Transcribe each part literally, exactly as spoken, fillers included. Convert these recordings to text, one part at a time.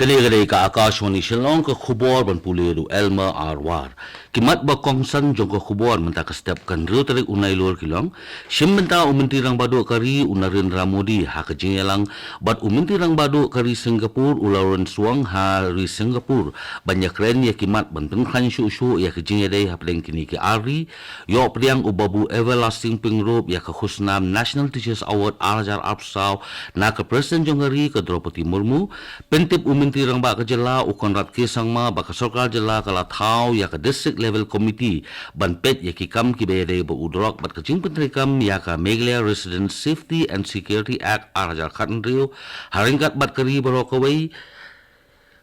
Kane ka dei ka Akashvani Shillong, ka khubor ban pule da u Elmer R War. Ki mat ba kongsan jong ka khubor mynta ka step, ka hynriew tarik u Nailur, ki long: Shim bynta u Myntri Rangbah Duh ka ri u Narendra Modi ha ka jingïalang bad u Myntri Rangbah Duh ka ri Singapore u Lawrence Wong ha ri Singapore ban ïakren ïa ki mat ban pynkhlaiñ shuh shuh ïa ka jingïadei hapdeng kine ki ar ri. Ïoh pdiang u Babu Everlasting Pyngrope ïa ka khusnam National Teachers Award ar hajar arphew saw na ka President jong ka ri, ka Droupadi Murmu. Pyntip u Myntri Rangbah ka jylla u Conrad K Sangma ba ka sorkar jylla ka la thaw ïa ka District Level Committee ban peit ïa ki kam kiba ïadei bad u drok bad ka jingpyntreikam ïa ka Meghalaya Resident Safety and Security Act ar hajar khathynriew ha ryngkat bad ka ri baroh kawei.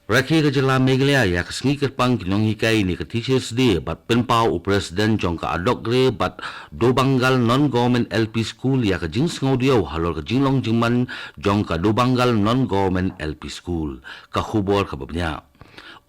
Rakhe ka jylla Meghalaya ïa ka sngi kyrpang ki nonghikai ne ka Teachers Day bad pynpaw u President jong ka Adokgre bad Dobangal Non-Government L P School ïa ka jingsngewdiaw halor ka jinglong jingman jong ka Dobangal Non-Government L P School. Ka khubor kaba bniah.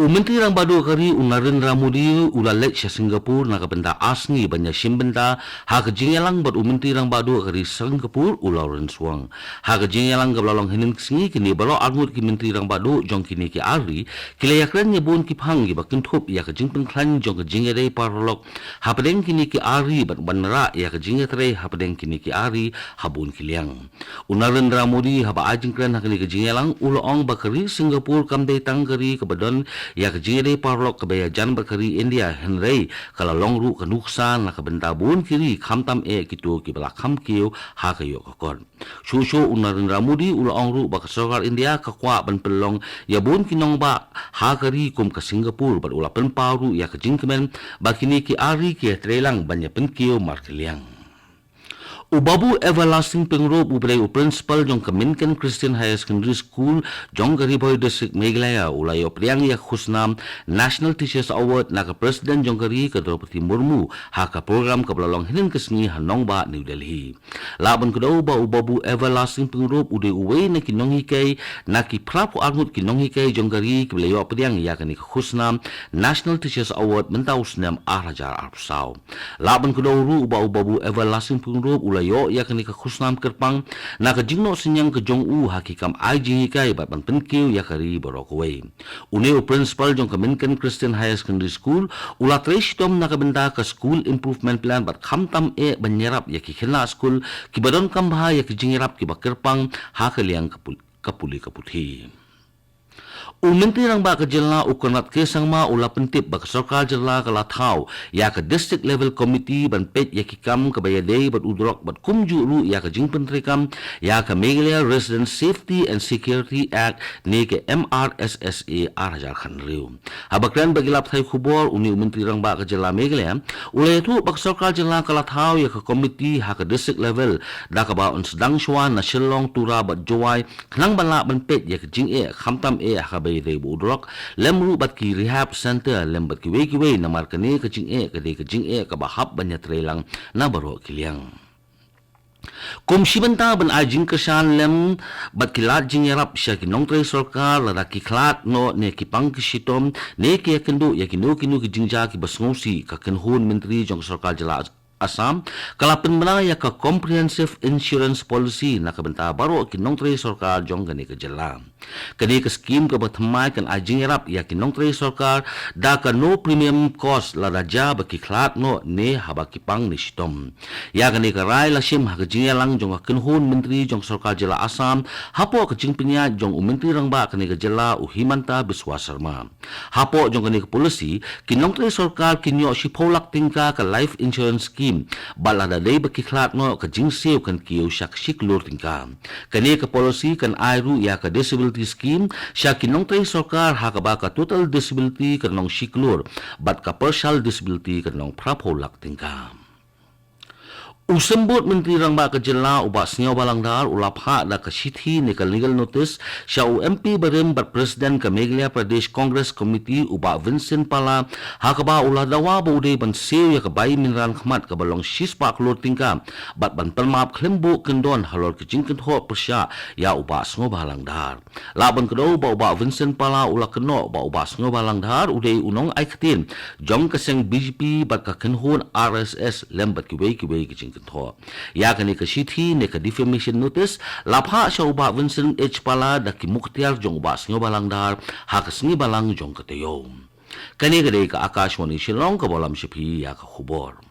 U Myntri Rangbah Duh ka ri u Narendra Modi u la leit sha Singapore na ka bynta ar sngi ban ïashim bynta ha ka jingïalang bad u Myntri Rangbah Duh ka ri Singapore u Lawrence Wong. Ha ka jingïalang kaba la long hynnin ka sngi, kine baroh arngut ki Myntri Rangbah Duh jong kine ki ar ri ki la ïakren ïa bun ki phang kiba kynthup ïa ka jingpynkhlaiñ jong ka jingïadei paralok hapdeng kine ki ar ri bad ban rah ïa ka jingïatrei hapdeng kine ki ar ri ha bun ki liang. U Narendra Modi haba ai jingkren ha kane ka jingïalang u la ong ba ka ri Singapore kam dei tang ka ri kaba don ïa ka jingïadei paralok kaba ïajan bad ka ri India, hynrei ka la long ruh ka nuksa na ka bynta bun ki ri, khamtam eh kito kiba la kham kiew ha ka ïoh ka kot. Shuh shuh u Narendra Modi u la ong ruh ba ka sorkar India ka kwah ban pynlong ïa bun ki nongbah ha ka ri kum ka Singapore bad u la pynpaw ruh ïa ka jingkmen ba kine ki ar ri ki ïatreilang ban ïapynkiew markylliang. U Babu Everlasting Pyngrope uba dei u principal jong ka Minken Christian Higher Secondary School jong ka Ri Bhoi District, Meghalaya u la ïoh pdiang ïa ka khusnam National Teachers Award na ka President jong ka ri, ka Droupadi Murmu, ha ka program kaba la long hynnin ka sngi ha nongbah New Delhi. Lah ban kdew ba u Babu Everlasting Pyngrope u dei uwei na ki nonghikai na ki phra phew arngut ki nonghikai jong ka ri kiba la ïoh pdiang ïa kane ka khusnam National Teachers Award mynta u snem ar hajar arphew saw. Lah ban kdew ruh ba u Babu Everlasting Pyngrope u la ïoh ïa kane ka khusnam kyrpang na ka jingnoh synñiang ka jong u ha ki kam ai jinghikai bad ban pynkiew ïa ka ri baroh kawei. Une u principal jong ka Minken Christian Higher Secondary School u la trei shitom na ka bynta ka School Improvement Plan bad khamtam eh ban ïarap ïa ki khynnah skul kiba donkam bha ïa ki jingïarap kiba kyrpang ha ka liang ka pul-, ka pule ka puthi. U Myntri Rangbah ka jylla u Conrad K Sangma u la pyntip ba ka sorkar jylla ka la thaw ïa ka District Level Committee ban peit ïa ki kam kaba ïadei bad u drok bad kumjuh ruh ïa ka jingpyntreikam ïa ka Meghalaya Resident Safety and Security Act ne ka M R S S A ar hajar khathynriew. Haba kren bad ki lad pathai khubor, une u Myntri Rangbah ka jylla Meghalaya u la ïathuh ba ka sorkar jylla ka la thaw ïa ka committee ha ka district level da kaba un sdang shwa na Shillong, Tura bad Jowai khnang ban lah ban peit ïa ka jingeh khamtam eh ha kaba ïadei bad u drok, lem ruh bad ki rehab center lem bad kiwei kiwei, namar kane ka jingeh ka dei ka jingeh kaba hap ban ïatreilang na baroh ki liang. Kum shi bynta ban ai jingkyrshan lem bad ki lad jingïarap sha ki nongtrei sorkar lada ki khlad noh ne ki pang ki shitom ne ki ïakynduh ïa kino kino ki jingjia kiba sngewsih, ka kynhun myntri jong ka sorkar jylla Assam ka la pynbna ïa ka Comprehensive Insurance Policy na ka bynta baroh ki nongtrei sorkar jong kane ka jylla. Kane ka skim kaba thymmai kan ai jingïarap ïa ki nongtrei sorkar da ka no premium cost lada jia ba ki khlad noh ne haba ki pang ne shitom. Ïa kane ka rai la shim ha ka jingïalang jong ka kynhun myntri jong ka sorkar jylla Assam hapoh ka jingpynïaid jong u Myntri Rangbah kane ka jylla u Himanta Biswa Sarma. Hapoh jong kane ka policy, ki nongtrei sorkar kin ïoh shiphew lak tyngka ka life insurance scheme bad lada dei ba ki khlad noh, ka jingsiew kan kiew sha ka shi klur tyngka. Kane ka policy kan ai ruh ïa ka disability scheme sha ki nongtrei sorkar ha kaba ka total disability kan long shi klur bad ka partial disability kan long phraphew lak tyngka. U Symbud Myntri Rangbah ka jylla u Bah Sniawbhalang Dhar u la phah da ka shithi ne ka legal notice sha u M P barim bad President ka Meghalaya Pradesh Congress Committee u Bah Vincent Pala, ha kaba u la dawa ba u dei ban siew ïa ka bai mynran khmat kaba long shispah klur tyngka bad ban pynmap khlem buh kyndon halor ka jingkynthoh pyrshah ïa u Bah Sniawbhalang Dhar. Lah ban kdew ba u Bah Vincent Pala u la kynnoh ba u Bah Sniawbhalang Dhar u dei u nongai ktien jong ka seng B J P bad ka kynhun R S S lem bad kiwei kiwei ki jingkynthoh. thoh. Ïa kane ka shithi ne ka defamation notice la phah sha u Bah Vincent H Pala da ki muktiar jong u Bah Sniawbhalang Dhar ha ka sngi Balang jong ka taïew. Kane ka dei ka Akashvani Shillong kaba lam sha phi ïa ka khubor.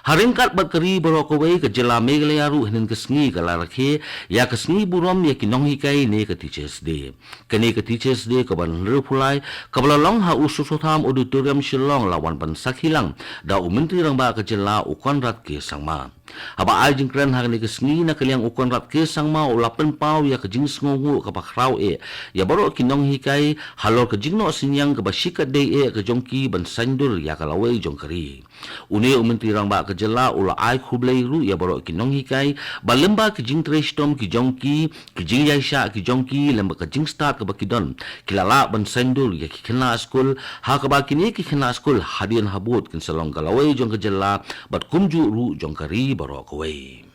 Ha ryngkat bad ka ri baroh kawei, ka jylla Meghalaya ruh hynnin ka sngi ka la rakhe ïa ka sngi burom ïa ki nonghikai ne ka Teachers Day. Kane ka Teachers Day kaba hynriewphew lai kaba la long ha U Soso Tham Auditorium Shillong la wan ban sakhi lang da u Myntri Rangbah ka jylla u Conrad K Sangma. Haba ai jingkren ha kane ka sngi na ka liang u Conrad K Sangma u la pynpaw ïa ka jingsngewnguh kaba khraw eh ïa baroh ki nonghikai halor ka jingnoh synñiang kaba shikatdei eh ka jong ki ban saiñdur ïa ka lawei jong ka ri. Une u Myntri Rangbah ka jylla u la ai khublei ruh ïa baroh ki nonghikai ba lyngba ki jingtrei shitom ki jong ki, ki jingïaishah ki jong ki lem bad ka jingstad kaba ki don, ki la lah ban saiñdur ïa ki khynnah skul, ha kaba kine ki khynnah skul hadien habud kin sa long ka lawei jong ka jylla bad kumjuh ruh jong ka ri baroh kawei.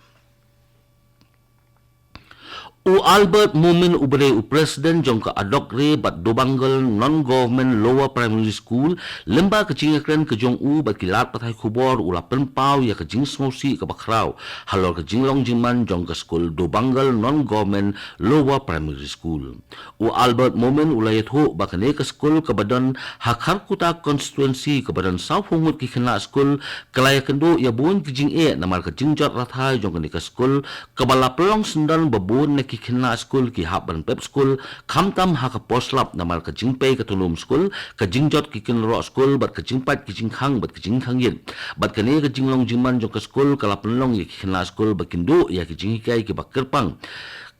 U Albert Momin uba dei u President jong ka Adokre bad Dobangal Non-Government Lower Primary School, lyngba ka jingïakren ka jong u bad ki lad pathai khubor u la pynpaw ïa ka jingsngewsih kaba khraw halor ka jinglong jingman jong ka skul Dobangal Non-Government Lower Primary School. U Albert Momin u la ïathuh ba kane ka skul kaba don ha Kharkutta constituency kaba don sawphew ngut ki khynnah skul ka la ïakynduh ïa bun ki jingeh namar ka jingjot rathai jong kane ka skul kaba la pynlong syndon ba bun na ki khynnah skul ki hap ban pep skul khamtam ha ka por slap namar ka jingpei ka tulum skul, ka jingjot ki kynroh skul bad ka jingpait ki jingkhang bad ka jingkhang ïit. Bad kane ka jinglong jingman jong ka skul ka la pynlong ïa ki khynnah skul ba kin duh ïa ki jinghikai kiba kyrpang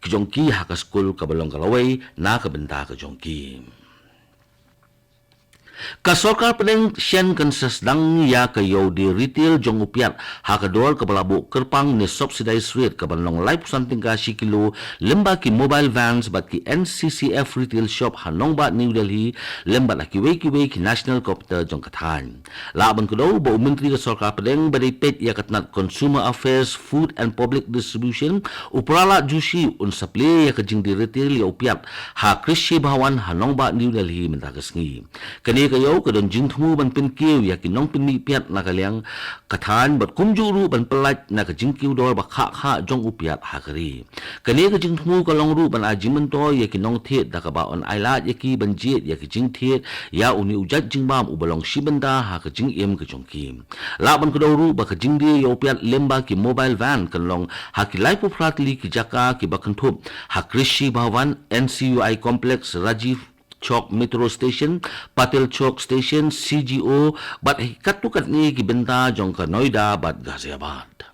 ki jong ki ha ka skul kaba long ka lawei na ka bynta ka jong ki. Ka sorkar pdeng shen kan sa sdang ïa ka ïew die retail jong u piat ha ka dor kaba la buh kyrpang ne subsidized rate kaba long laiphew san tyngka shi kilo lyngba ki mobile vans bad ki N C C F retail shop ha nongbah New Delhi lem bad ha kiwei kiwei ki national capital jong ka thaiñ. Lah ban kdew ba u Myntri ka sorkar pdeng ba dei peit ïa ka tnat Consumer Affairs, Food and Public Distribution, u Pralhad Joshi un sa plie ïa ka jingdie retail ïa u piat ha Krishi Bhawan ha nongbah New Delhi mynta ka sngi. Kane ka ïew ka don jingthmu ban pynkiew ïa ki nongpynmih piat na ka liang ka thaiñ bad kumjuh ruh ban pyllait na ka jingkiew dor ba khah khah jong u piat ha ka ri. Kane ka jingthmu ka long ruh ban ai jingmyntoi ïa ki nongthied da kaba yn ailad ïa ki ban jied ïa ki jingthied ïa une u jait jingbam uba long shi bynta ha ka jingim ka jong ki. Lah ban kdew ruh ba ka jingdie ïa u piat lyngba ki mobile van kan long ha ki laiphew phra tylli ki jaka kiba kynthup ha Krishi Bhawan, N C U I Complex, Rajiv Chowk Metro Station, Patel Chowk Station, C G O bad ha katto katne ki bynta jong ka Noida bad Ghaziabad.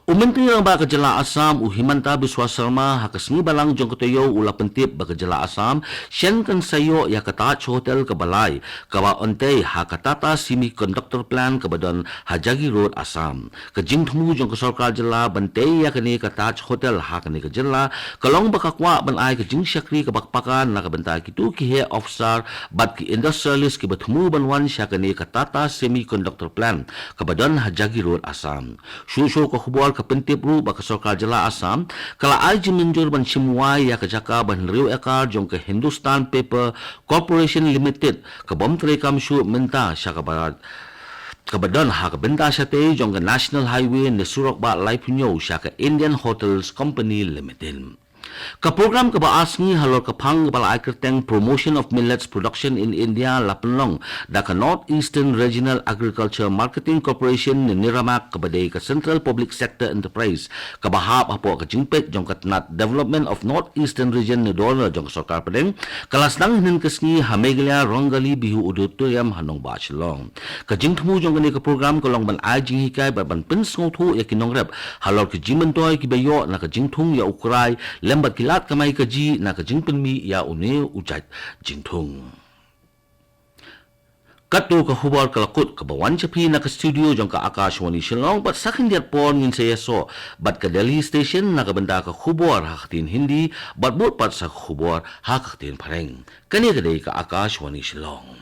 U Myntri Rangbah ka jylla Assam u Himanta Biswa Sarma ha ka sngi Balang jong ka taïew u la pyntip ba ka jylla Assam shen kan sa ïoh ïa ka Taj Hotel kaba lai kaba yn tei ha ka Tata Semiconductor Plant kaba don ha Jagi Road, Assam. Ka jingthmu jong ka sorkar jylla ban tei ïa kane ka Taj Hotel ha kane ka jylla ka long ba ka kwah ban ai ka jingshakri kaba paka na ka bynta kito ki heh officer bad ki industrialist kiba thmu ban wan sha kane ka Tata Semiconductor Plant kaba don ha Jagi Road, Assam. Shuh shuh ka khubor ka pyntip ruh ba ka sorkar jylla Assam ka la ai jingmynjur ban shim wai ïa ka jaka ba hynriew ekar jong ka Hindustan Paper Corporation Limited kaba ym treikam shuh mynta sha kaba kaba don ha ka bynta shatei jong ka National Highway ne surok bah laiphew hynñiew sha ka Indian Hotels Company Limited. Ka program kaba ar sngi halor ka phang kaba la ai kyrteng Promotion of Millets Production in India la pynlong da ka North Eastern Regional Agriculture Marketing Corporation ne NIRAMAC kaba dei ka Central Public Sector Enterprise kaba hap hapoh ka jingpeit jong ka tnat Development of North Eastern Region ne DoNER jong ka sorkar pdeng, ka la sdang hynnin ka sngi ha Meghalaya Rongali Bihu Auditorium ha nongbah Shillong. Ka jingthmu jong kane ka program ka long ban ai jinghikai bad ban pynsngewthuh ïa ki nongrep halor ki jingmyntoi kiba ïoh na ka jingthung ïa u krai lem bad ki lad kamai kajih na ka jingpynmih ïa une u jait jingthung. Katto ka khubor ka la kut kaba wan sha phi na ka studio jong ka Akashvani Shillong bad sa khyndiat por ngin sa ïasoh bad ka Delhi Station na ka bynta ka khubor ha ka ktien Hindi bad bud pat sa ka khubor ha ka ktien Phareng. Kane ka dei ka Akashvani Shillong.